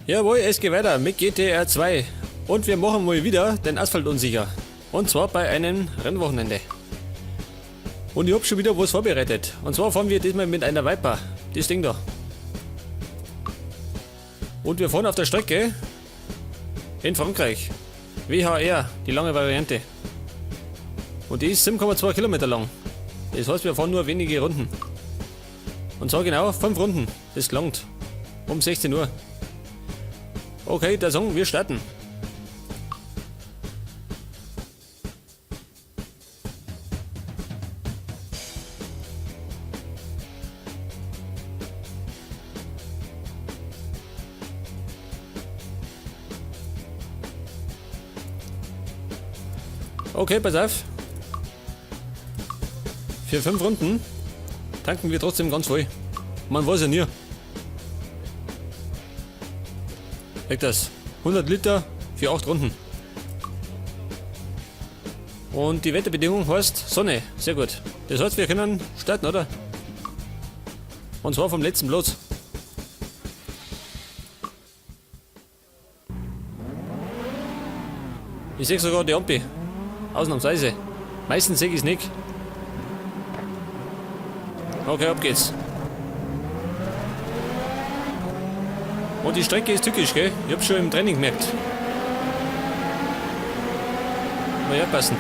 Jawohl, es geht weiter mit GTR 2. Und wir machen mal wieder den Asphalt unsicher. Und zwar bei einem Rennwochenende. Und ich hab schon wieder was vorbereitet. Und zwar fahren wir diesmal mit einer Viper. Das Ding da. Und wir fahren auf der Strecke in Frankreich. WHR, die lange Variante. Und die ist 7,2 Kilometer lang. Das heißt, wir fahren nur wenige Runden. Und zwar genau 5 Runden. Das langt. Um 16 Uhr. Okay, der Song, wir starten. Okay, pass auf. Für 5 Runden tanken wir trotzdem ganz voll. Man weiß ja nie. Weg das. 100 Liter für 8 Runden. Und die Wetterbedingung heißt Sonne. Sehr gut. Das heißt, wir können starten, oder? Und zwar vom letzten Platz. Ich sehe sogar die Ampel. Ausnahmsweise. Meistens sehe ich's nicht. Okay, ab geht's. Und die Strecke ist tückisch, gell? Ich hab's schon im Training gemerkt. Mal aufpassen.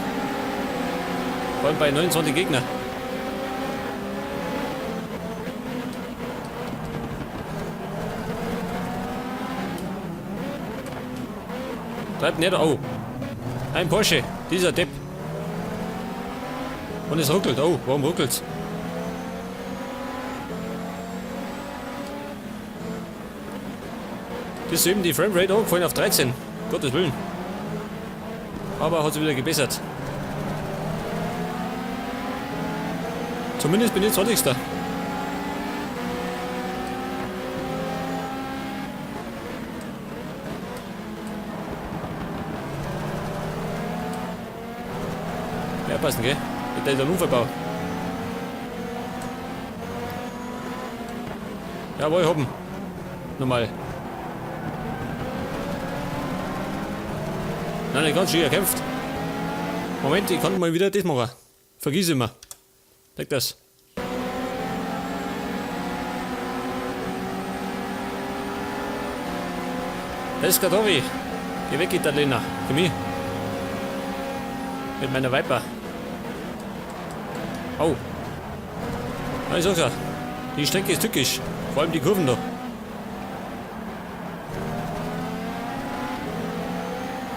Vor allem bei 29 Gegner. Treibt nicht. Oh. Ein Porsche. Dieser Depp. Und es ruckelt. Oh, warum ruckelt's? Das ist eben die Framerate hochgefallen auf 13. Gottes Willen. Aber hat sich wieder gebessert. Zumindest bin ich 20. Ja, passen, gell? Mit der Unfallbau. Jawohl, hoppen. Nochmal. Nein, nicht ganz schön erkämpft. Moment, ich kann mal wieder das machen. Vergiss immer. Deck das. Pescatori. Geh weg, Italiener. Für mich. Mit meiner Viper. Au. Na, ich sag's ja. Die Strecke ist tückisch. Vor allem die Kurven da.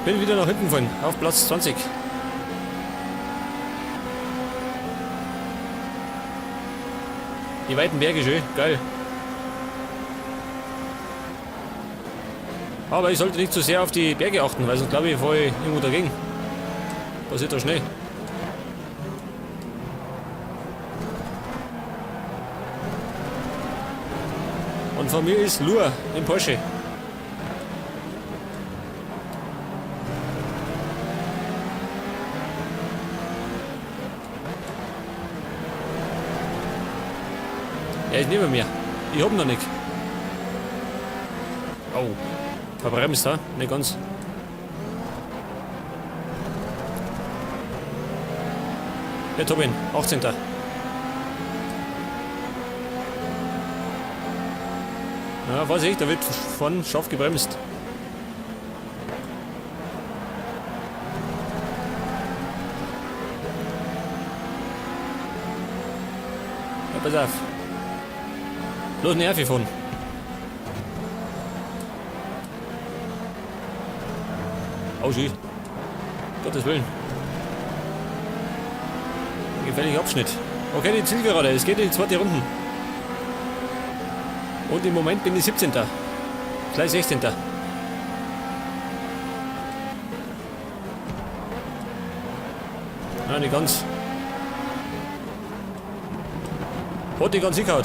Bin wieder nach hinten gefahren, auf Platz 20. Die weiten Berge schön, geil. Aber ich sollte nicht zu sehr auf die Berge achten, weil sonst glaube ich, fahre ich irgendwo dagegen. Passiert da schnell. Und von mir ist Lur im Porsche. Er ist neben mir. Ich hab ihn noch nicht. Au. Verbremst, ha? Nicht ganz. Jetzt hab ich ihn. 18. Ja, weiß ich, da wird von scharf gebremst. Ja, pass auf. Bloß nervig von. Oh, schön. Gottes Willen. Ein gefährlicher Abschnitt. Okay, die Zielgerade. Es geht in die zweite Runde. Und im Moment bin ich 17. Gleich 16. Nein, nicht ganz. Hat die ganz hingehauen.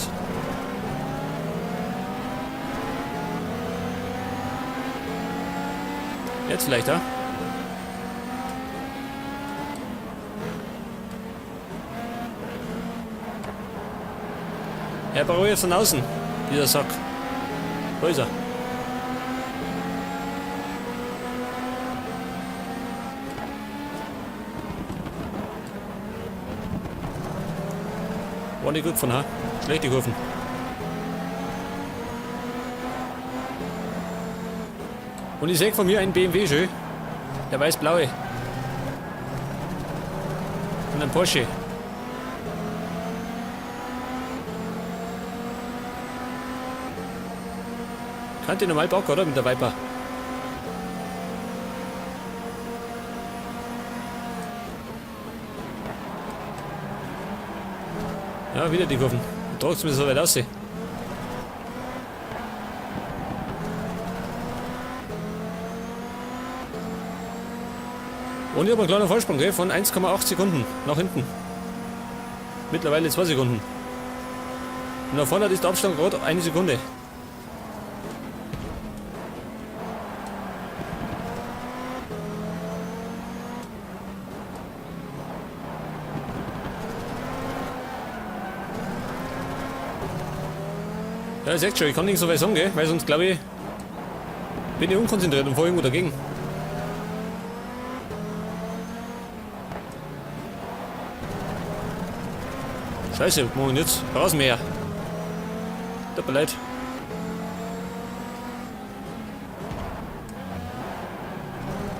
Jetzt vielleicht, ja? Er braucht jetzt von außen, dieser Sack. Wo ist er? War nicht gut von, ha? Schlechte Kurven. Und ich sehe von mir einen BMW schön. Der weiß-blaue. Und ein Porsche. Könnte normal packen, oder? Mit der Viper. Ja, wieder die Kurven. Trotzdem ist es so weit aussehen. Und ich habe einen kleinen Vorsprung, gell, von 1,8 Sekunden nach hinten. Mittlerweile 2 Sekunden. Und nach vorne ist der Abstand gerade 1 Sekunde. Ja, ihr seht schon, ich kann nicht so weit sagen, gell? Weil sonst glaube ich, bin ich unkonzentriert und fahre irgendwo dagegen. Scheiße, was machen wir jetzt? Rasenmäher. Tut mir leid.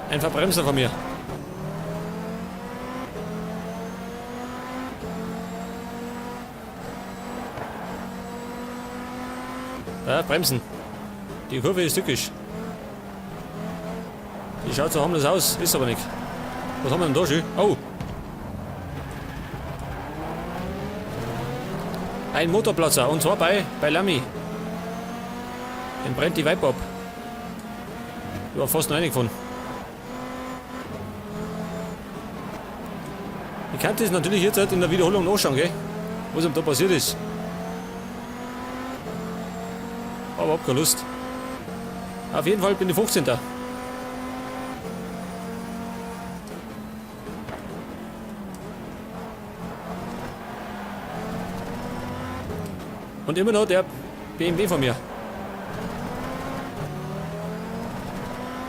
Ein Verbremser von mir. Ja, bremsen. Die Kurve ist tückisch. Die schaut so harmlos aus, ist aber nicht. Was haben wir denn da schon? Oh! Ein Motorplatzer, und zwar bei Lamy. Dem brennt die Viper ab. Ich war fast noch reingefahren. Ich kann das natürlich jetzt halt in der Wiederholung nachschauen, gell? Was ihm da passiert ist. Aber hab keine Lust. Auf jeden Fall bin ich 15. Und immer noch der BMW von mir.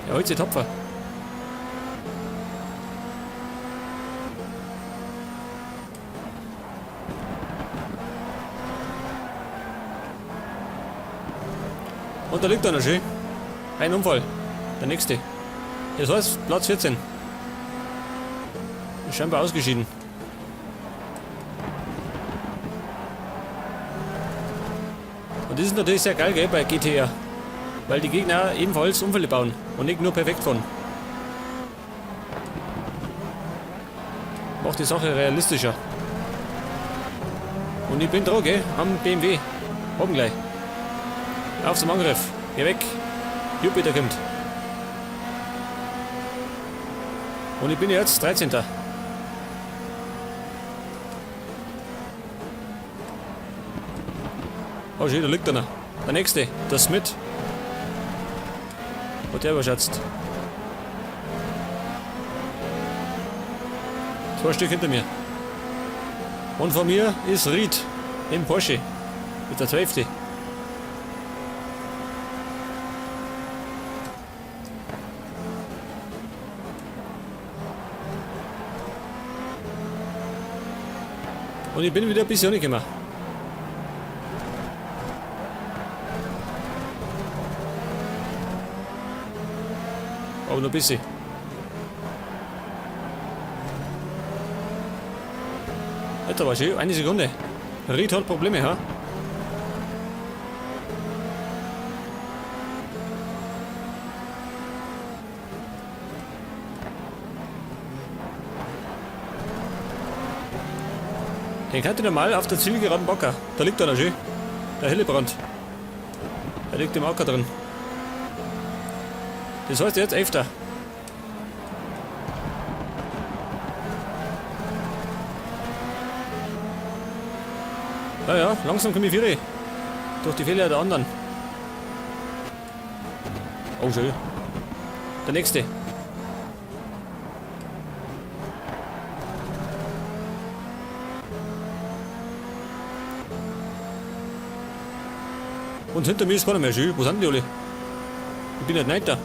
Der holt sich tapfer. Und da liegt einer schön. Ein Unfall. Der nächste. Das heißt Platz 14. Ist scheinbar ausgeschieden. Und das ist natürlich sehr geil, gell, bei GTR. Weil die Gegner ebenfalls Unfälle bauen und nicht nur perfekt fahren. Macht die Sache realistischer. Und ich bin dran, gell, am BMW. Oben gleich. Auf zum Angriff. Geh weg. Jupiter kommt. Und ich bin jetzt 13. Oh schön, da liegt einer. Der nächste, der Smith. Hat der überschätzt. 2 Stück hinter mir. Und vor mir ist Ried im Porsche. Mit der 12. Und ich bin wieder ein bisschen angekommen. Aber noch ein bisschen. Alter, war schön. 1 Sekunde. Ried hat Probleme, ha? Den könnt ihr normal auf der Zielgeraden backen. Da liegt einer schön. Der Hillebrand. Der liegt im Acker drin. Das heißt jetzt 11. Ja, ja, langsam komme ich vier. Durch die Fehler der anderen. Oh, schön. Der nächste. Und hinter mir ist keiner mehr. Schön. Wo sind die alle? Ich bin nicht weiter.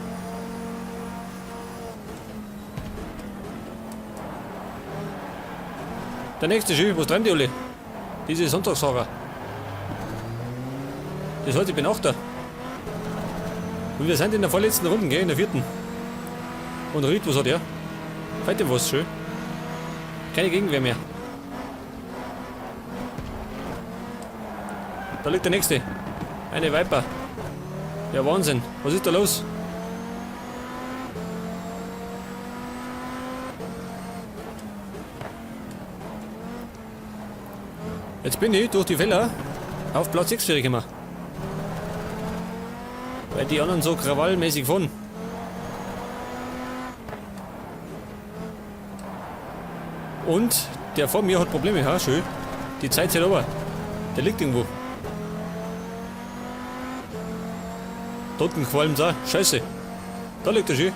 Der nächste, schön. Wo treiben die alle? Diese Sonntagsfahrer. Das heißt, ich bin Achter. Und wir sind in der vorletzten Runde, gell? In der vierten. Und Ried, was hat er? Heute was schön. Keine Gegenwehr mehr. Da liegt der nächste. Eine Viper. Ja, Wahnsinn. Was ist da los? Jetzt bin ich durch die Felder auf Platz 6 gekommen. Weil die anderen so krawallmäßig fahren. Und der vor mir hat Probleme, ja, schön. Die Zeit zählt aber. Der liegt irgendwo. Da unten qualmt's auch. Scheiße. Da liegt er schön.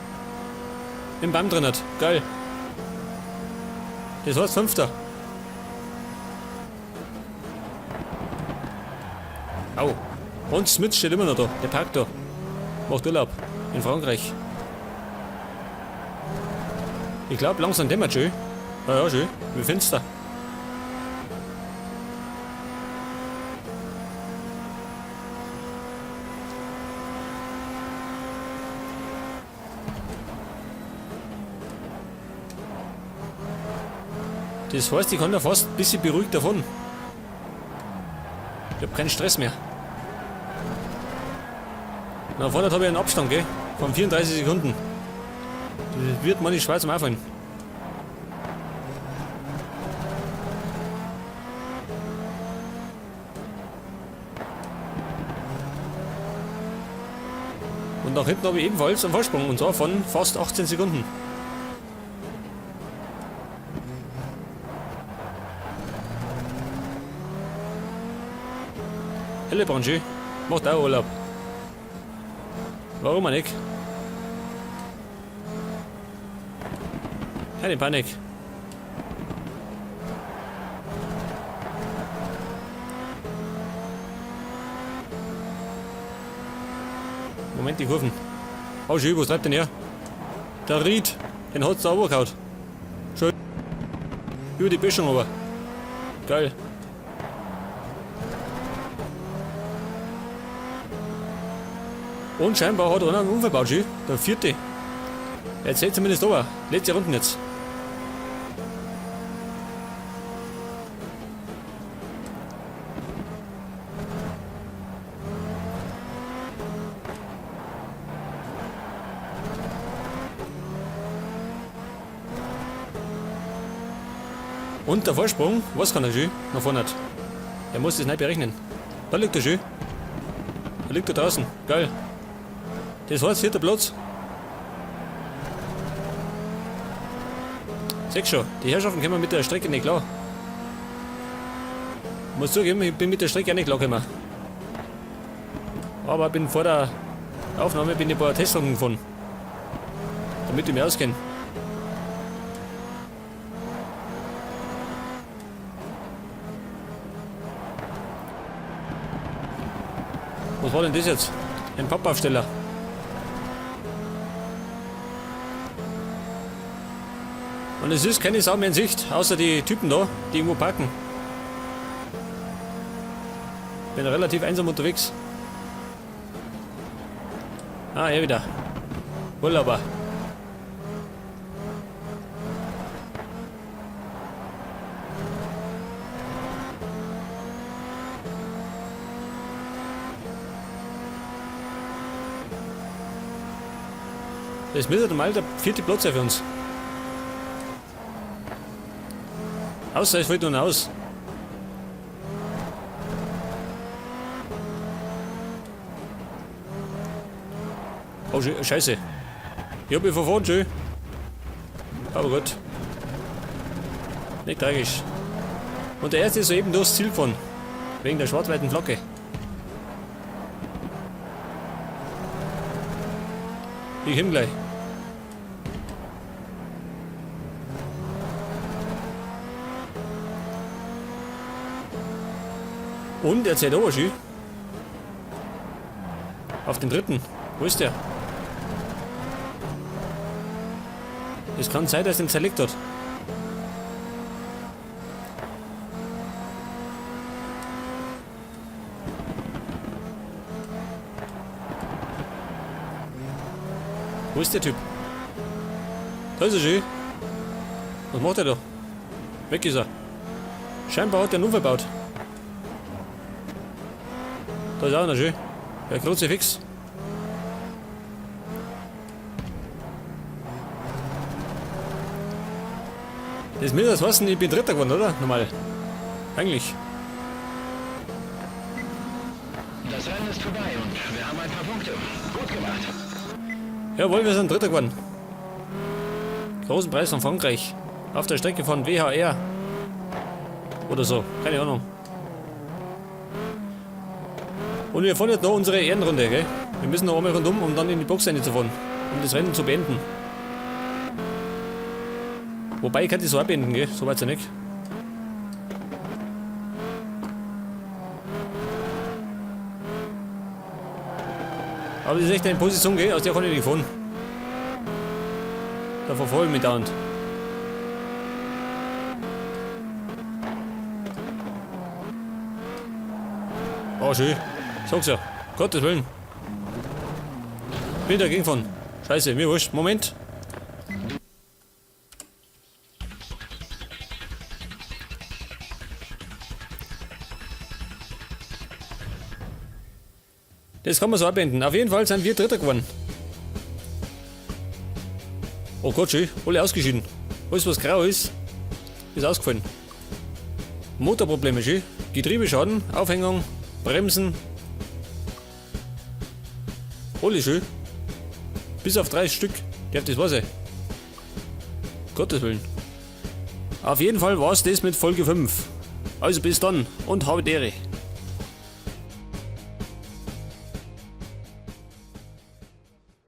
Im Baum drin hat. Geil. Das heißt Fünfter. Au. Und Smith steht immer noch da. Der parkt da. Macht Urlaub. In Frankreich. Ich glaube, langsam dämmert schön. Ja, ja, schön. Wie finster. Das heißt, ich kann da fast ein bisschen beruhigt davon. Ich hab keinen Stress mehr. Na, vorne habe ich einen Abstand, gell? Von 34 Sekunden. Das wird man nicht schwer zum Aufholen. Und nach hinten habe ich ebenfalls einen Vorsprung, und zwar von fast 18 Sekunden. Helle macht auch Urlaub. Warum auch nicht? Keine Panik. Moment, die Kurven. Oh, schön, was treibt denn her? Der Ried, den hat's da runtergehauen. Schön. Über die Böschung aber. Geil. Und scheinbar hat einer einen Unfall gebaut, schön. Der vierte. Er zählt zumindest aber. Letzte Runden jetzt. Und der Vorsprung, was kann er schön? Nach vorne. Er muss das nicht berechnen. Da liegt er schön. Da liegt er draußen. Geil. Das heißt, vierter Platz. Seh schon, die Herrschaften kommen mit der Strecke nicht klar. Muss zugeben, ich bin mit der Strecke auch nicht klar gekommen. Aber bin vor der Aufnahme bin ich ein paar Testrunden gefahren. Damit ich mich auskenne. Was war denn das jetzt? Ein Pappaufsteller. Und es ist keine Sau mehr in Sicht, außer die Typen da, die irgendwo parken. Bin relativ einsam unterwegs. Ah, hier wieder. Urlauber. Das müsste mal der vierte Platz sein für uns. Außer es fällt nur aus. Oh, Scheiße. Ich hab mich verfahren, schön. Aber gut. Nicht tragisch. Und der erste ist soeben durchs Ziel gefahren. Wegen der schwarz-weißen Flagge. Ich komm gleich. Und er zählt aber schön. Auf den dritten. Wo ist der? Es kann sein, dass er ihn zerlegt hat. Wo ist der Typ? Da ist er schon. Was macht er da? Weg ist er. Scheinbar hat er einen Unfall gebaut. Da ist auch einer schön. Der Kruzifix. Das müsste das heißen, ich bin Dritter geworden, oder? Normal. Eigentlich. Das Rennen ist vorbei und wir haben ein paar Punkte. Gut gemacht. Jawohl, wir sind Dritter geworden. Großen Preis von Frankreich. Auf der Strecke von WHR. Oder so. Keine Ahnung. Und wir fahren jetzt noch unsere Ehrenrunde, gell? Wir müssen noch einmal rundum, um dann in die Box reinzufahren. Um das Rennen zu beenden. Wobei, ich kann das so auch beenden, gell? So weit's ja nicht. Aber das ist echt eine Position, gell? Aus der kann ich nicht fahren. Da verfolge ich mich dauernd. Oh, schön. Sag's ja. Gottes Willen. Bin dagegen fahren. Scheiße, mir wurscht. Moment. Das kann man so abwenden. Auf jeden Fall sind wir Dritter geworden. Oh Gott, schön. Alle ausgeschieden. Alles, was grau ist, ist ausgefallen. Motorprobleme, schön. Getriebeschaden, Aufhängung, Bremsen. Alle schön. Bis auf 3 Stück. Darf das wahr sein? Gottes Willen. Auf jeden Fall war's das mit Folge 5. Also bis dann und habe Ehre.